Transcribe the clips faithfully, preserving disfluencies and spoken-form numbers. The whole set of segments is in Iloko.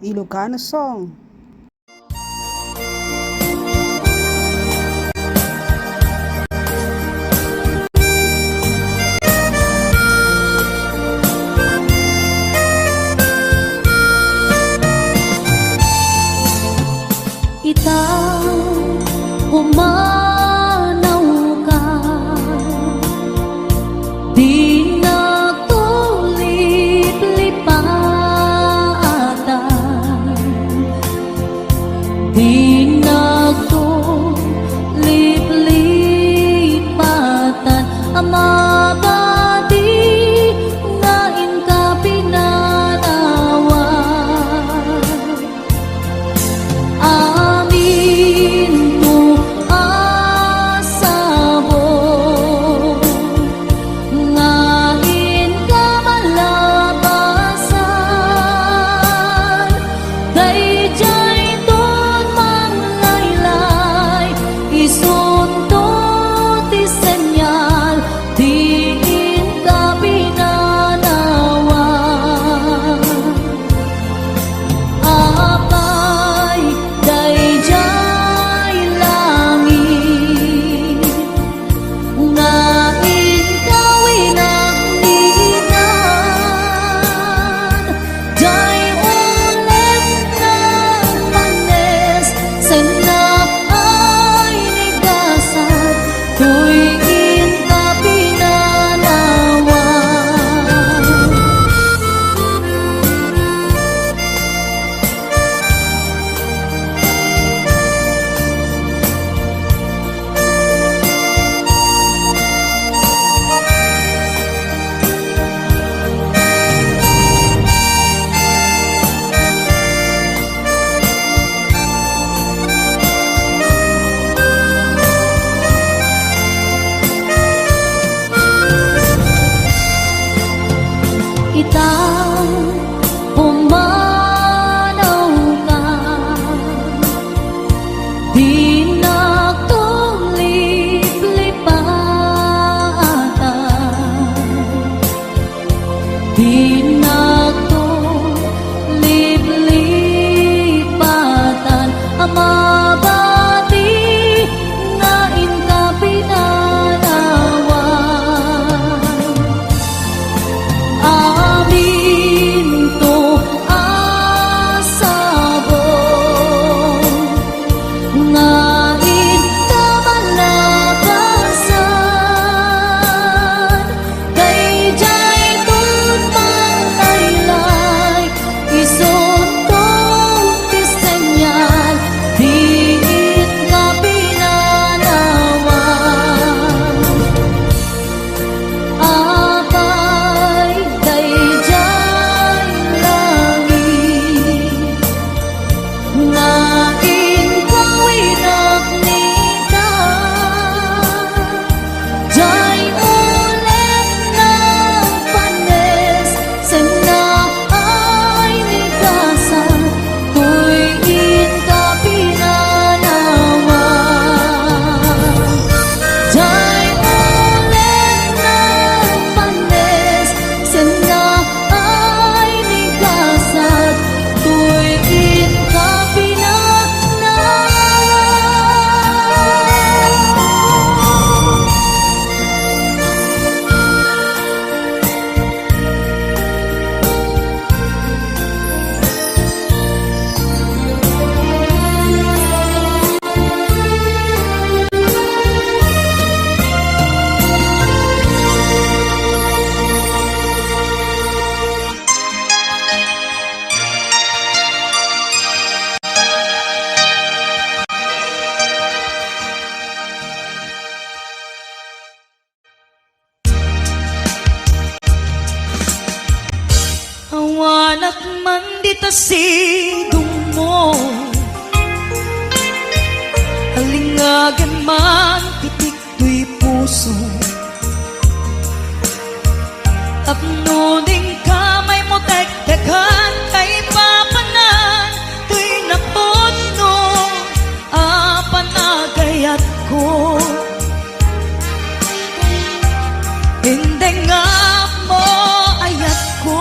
Ilocano song. Ita, pumanawka, dinakto liplipatan, dinakto liplipatan, a mabati nga inka pinanawan. Aminto a sabong nga inka malabasan, daydiay ton manglaylay, isunto ti senyal, di inka pinanawan. Apay, daydiay langit nga inka winaknitan, diay ulit nagpanes, sennak ay ni gasat, toy inka pinanawan. Ita, pumanawka, dinakto liplipatan. Dinakto liplipatan a mabati nga inka pinanawan. Aminto a sabong nga inka malabasan, daydiay ton manglaylay, isunto ti senyal, di inka pinanawan. Apay, daydiay langit nga inka winaknitan, diay ulit nagpanes, sennak ay ni gasat, toy inka pinanawan. Diay ulit nagpanes, sennak ay ni gasat, toy inka pinanawan. Awanak man dita sidongmo, alingagan man ti tiktoy puso. Tapno dingka maimutektekan, kaipapanan toy napudno a panagayatko. Indengngapmo, ayatko.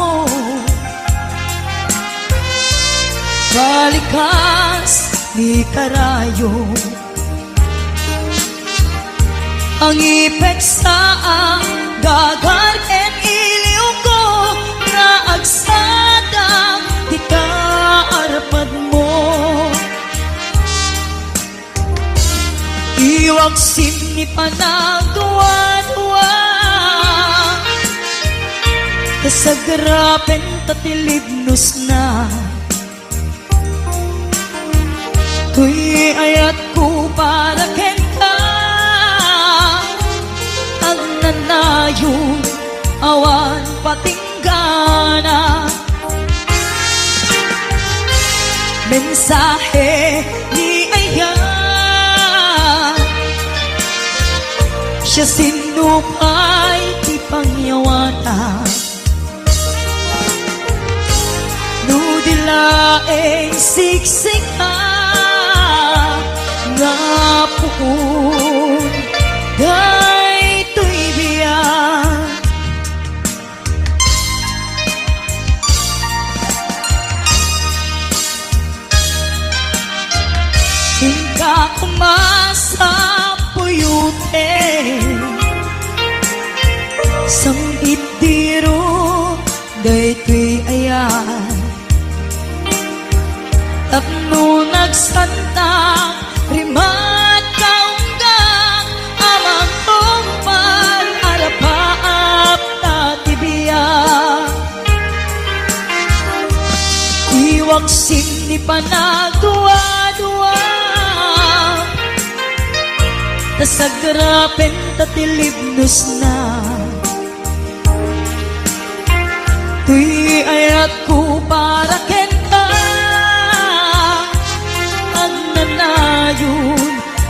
Balikas ni karayo. Ang ipeksa a gagar ken iliwko nga agsada ti kaarpadmo. Iwaksim ni panagduadua, ta sagrapen ta ti libnosna. Toy ayatko para kenka, agnanayon, awan patinggana. Mensahe ni ayat, siasino pay ti pangyawata. No di laeng siksika nga puon daytoy biag. Inka kumasapuyute, sang-itdiro daytoy ayat. Tapno nagsanta, rimat kaungga, amang tungpal, arapaap ta ti biag. Iwaksim ni panagduadua, ta sagrapen ta ti libnosna. Toy ayatko para kenka, agnanayon,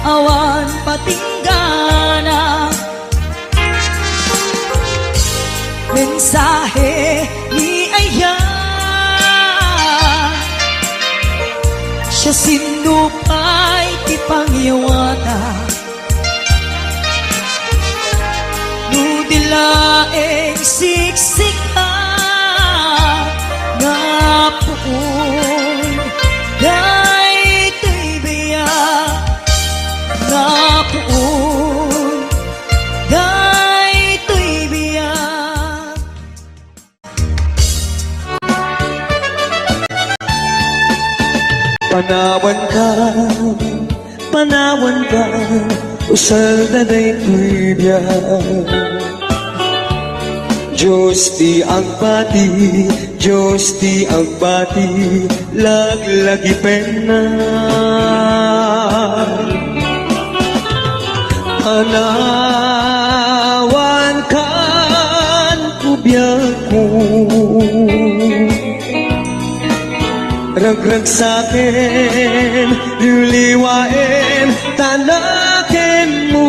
awan patinggana. Mensahe ni ayat, siasino pay ti pangyawata. No di laeng siksika nga puon daytoy biag, nga puon daytoy biag. Panawanka, panawanka, usal daytoy biag. Dios ti agbati, Dios ti agbati, laglagipenna. Panawankan ti biagko. Ragragsaken, liwliwaen, tanakenmo.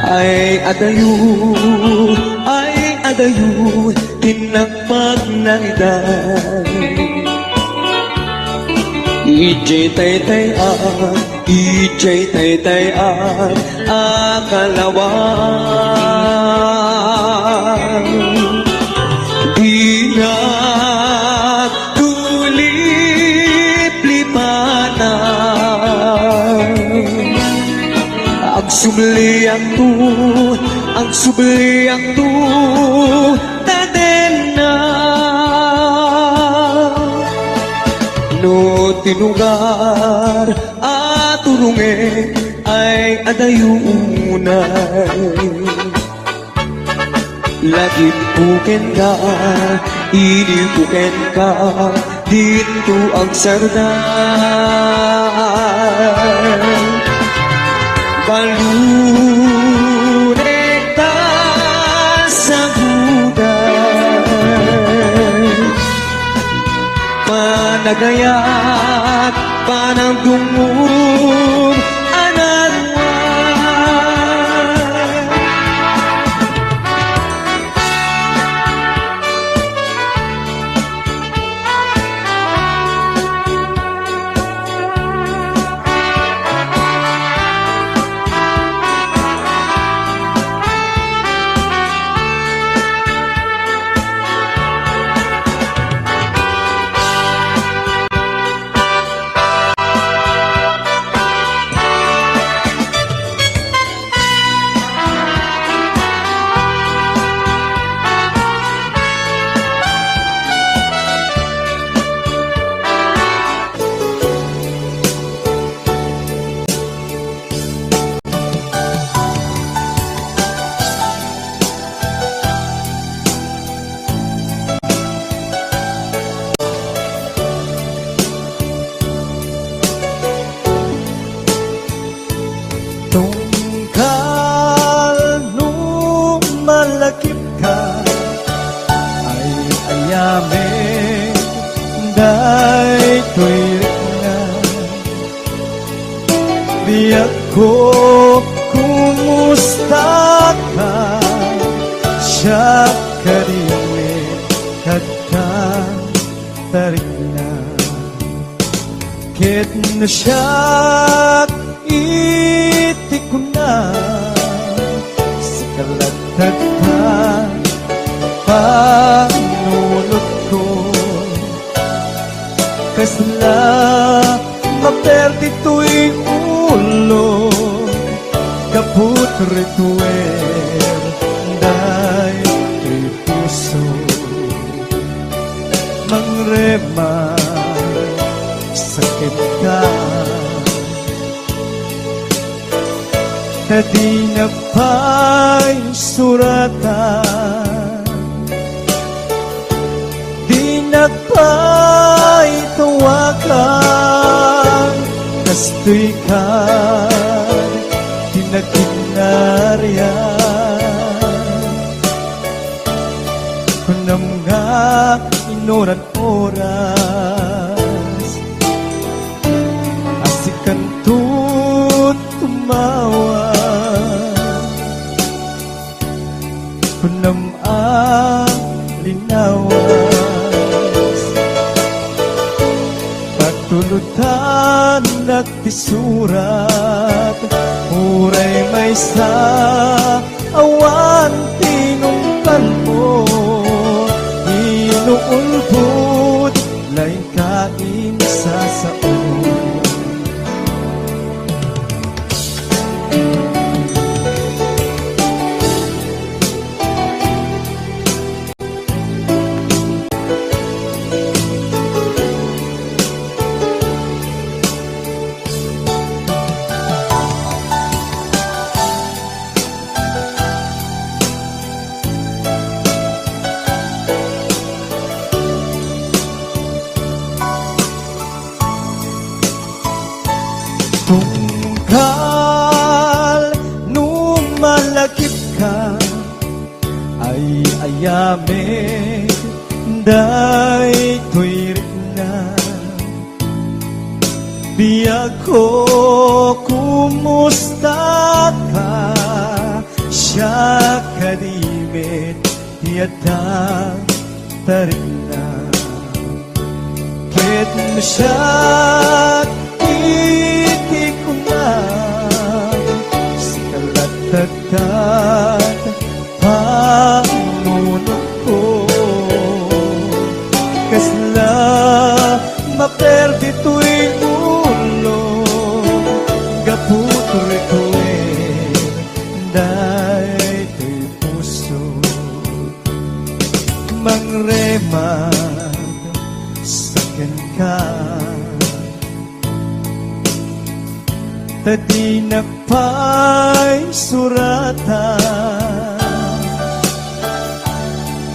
Ay adayo, ay adayo, ti nagpagnaridan. Idiay taytay-ak, idiay taytay-ak a kalawan. Dinak tuliplipanan. Agsubliakto, agsubliakto, tadenna. No ti lugar a turongek ay adayo unay, lagipko kenka, iliwko kenka, dito agsardeng. Balunek ta sagudan. Panagayat, panagdungog, anarwan. Ko, kumustaka? Siak kadi met adda tarigna. Ket no siak iti kuna, sika latta panunotko. Kasla maperdi toy ulo, gapu ta rituen daytoy puso. Mangremak sa kenka, ta dinak pay suratan, dinak pay tawagan, kastoy kadi nakinnarian. Kunam nga inuran oras, a sikanto tumawag. Kunam a linawas, patuludanak ti surat, uray maysa awan tinungpalmo, inuulbod laeng ka insasao. Tunggal no malagipka, ay-ayamek daytoy rikna. Biagko, kumustaka? Siak kadi met ti adda tarigna. Ket no siak iti kuna, sika latta panunotko. Kasla maperdi toy ulo, gapu ta rituen daytoy puso. Mangremak sa kenka, ta dinak pay suratan,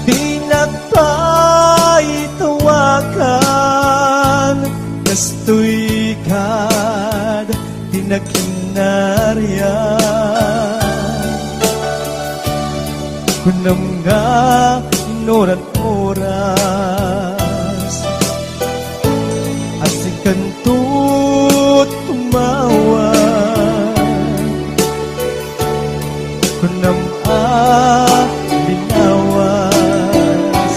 dinak pay tawagan, kastoy kadi nakinnarian. Kunam nga inuran oras, a sikanto tumawag. Kunam a linawas,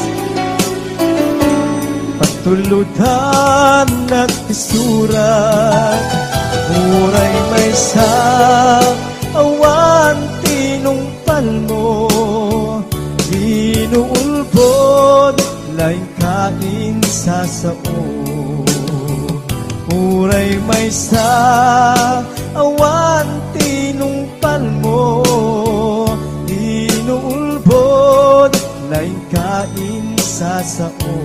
patuludanak ti surat, uray maysa awan tinungpalmo, inuulbod laeng ka insasao. Uray maysa awan tinungpalmo, inuulbod laeng ka insasao.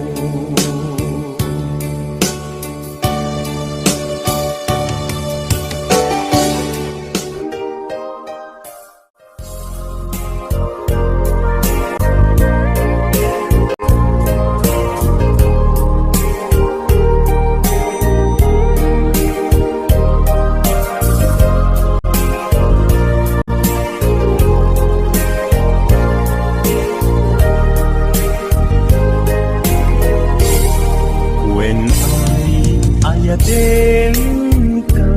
Wen ay ayatenka,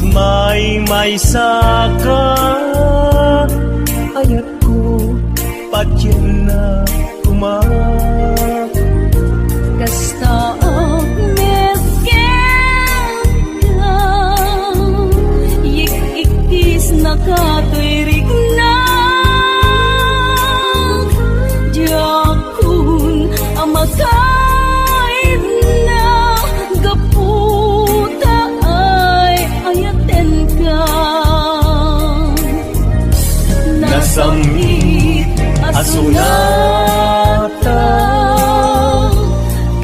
Maymaysa ka, ayatko, patienna koma. Kasta met kenka, yik-ikkis nakatoy rikna. Diak kun a makaidna gapu ta ay-ayatenka. Nasam-it a sonata,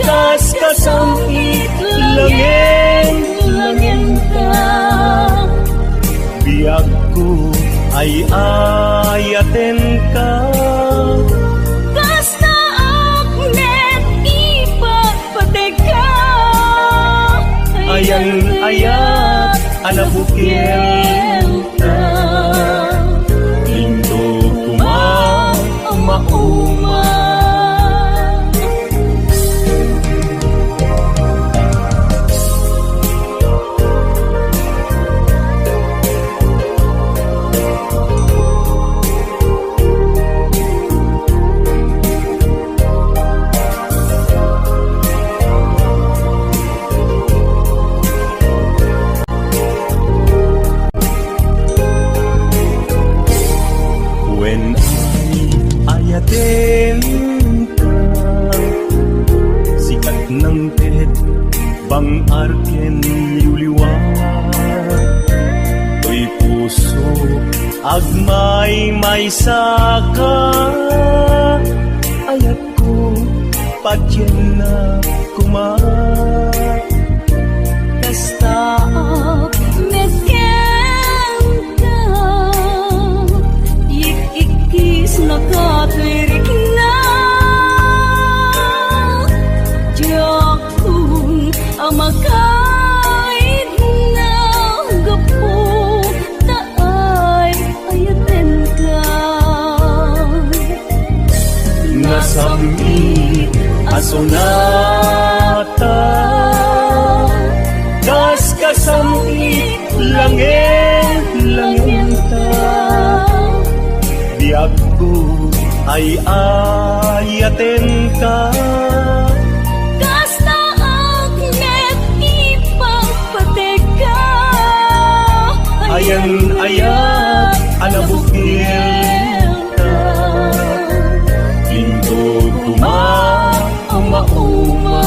kas kasam-it langen-langenta. Biagko, ay-ayatenka. Kasta ak met ipagpategka. Ayan-ayat a nabukilta, intoy koma a mauma. Wen ay-ayatenka, sika ti nangted, bang-ar ken liwliwa. Toy puso, agmaymaysaka, ayatko, patienna koma. Kasta ak met kenka, yik-ikkis nakatoy rikna. Diak kun a makaidna gapu ta ay-ayatenka. Nasam-it a sonata, kas kasam-it langen-langenta. Biagko, ay-ayatenka. Kasta ak met ipagpategka. Ayan-ayat a nabukilta, intoy koma a mauma.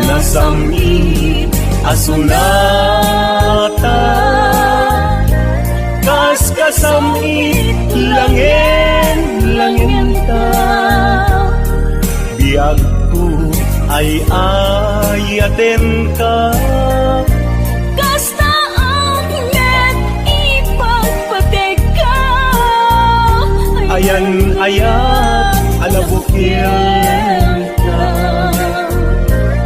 Nasam-it a sonata, kas kasam-it langen-langenta. Biagko, ay-ayatenka. Kasta ak met ipagpategka. Ayan-ayat a nabukilta,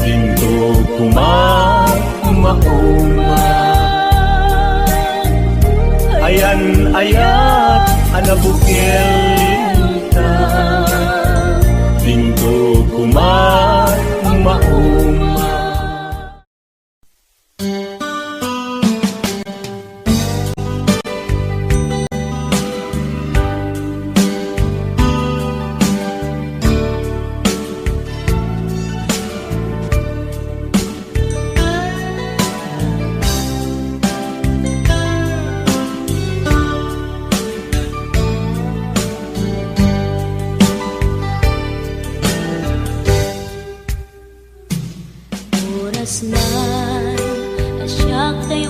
intoy koma a mauma. Ayan-ayat a nabukilta, intoy koma a mauma. Oras na a siak tay